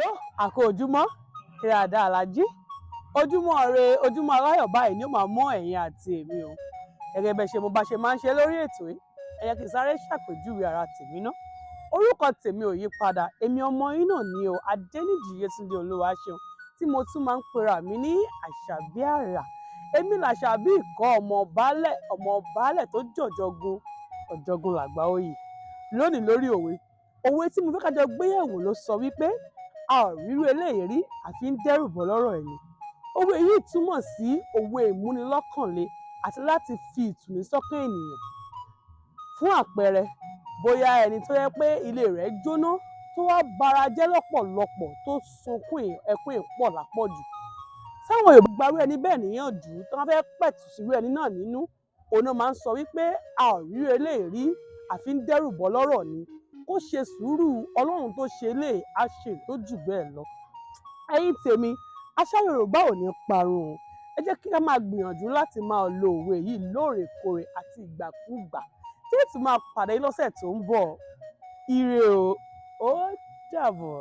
Tó àkó ojúmọ́, ṣe dáadáa la jí? Ojúmọ́ ire, ojúmọ́ aláyọ̀ báyìí ni ó máa mọ́ ẹ̀yin àti èmi o. Gẹ́gẹ́ bẹ́ẹ̀ ṣe mo bá ṣe máa ń ṣe lórí ètò yìí, ẹ jẹ́ kí n sáré ṣàpèjúwe ara tèmi ná. Orúkọ tèmi ò yí padà, èmi ọmọ yín náà ni o, Adéníjì Yétúndé Olúwaṣeun, tí mo tún máa ń pera mi ní Àṣàbí Àrà. Èmi làṣàbí ìkọ́ ọmọ baálẹ̀, ọmọ baálẹ̀ tó jọ̀jọ̀gun, ọ̀jọ̀gun làgbà oyè. Lónìí lórí òwe, òwe tí mo fẹ́ ká jọ gbéyẹ̀wò ló sọ wípé a ò rírú eléyìí rí, àfi ń dẹ́rù bọ́ lọ́rọ̀ ẹni. Òwe yìí túmọ̀ sí òwe ìmúnilọ́kànle àti láti fi ìtùnú sọ́kàn ènìyàn. Fún àpẹẹrẹ, bóyá ẹni tó jẹ́ pé ilé rẹ̀ jóná, tó wá bara jẹ́ lọ́pọ̀lọpọ̀, tó sunkún ẹkún ìpọ̀ lápọ̀jù. Táwọn Yorùbá gba irú ẹni bẹ́ẹ̀ níyànjú, tí wọ́n fẹ́ pẹ̀tù sírú ẹni náà nínú, òun náà máa ń sọ wípé a ò rírú eléyìí rí, àfi ń dẹ́rù bọ́ lọ́rọ̀ ni. Kó ṣe sùúrù, Ọlọ́run tó ṣe eléyìí á ṣe tó jù bẹ́ẹ̀ lọ. Ẹ̀yin tèmi, àṣà Yorùbá ò ní parun o. Ẹ jẹ́ kí a máa gbìyànjú láti máa lo òwe yìí lóòrèkóòrè àti ìgbàkúùgbà. Tí ètò máa pàdé lọ́sẹ̀ tó ń bọ̀. Ire o, ó dàbọ̀.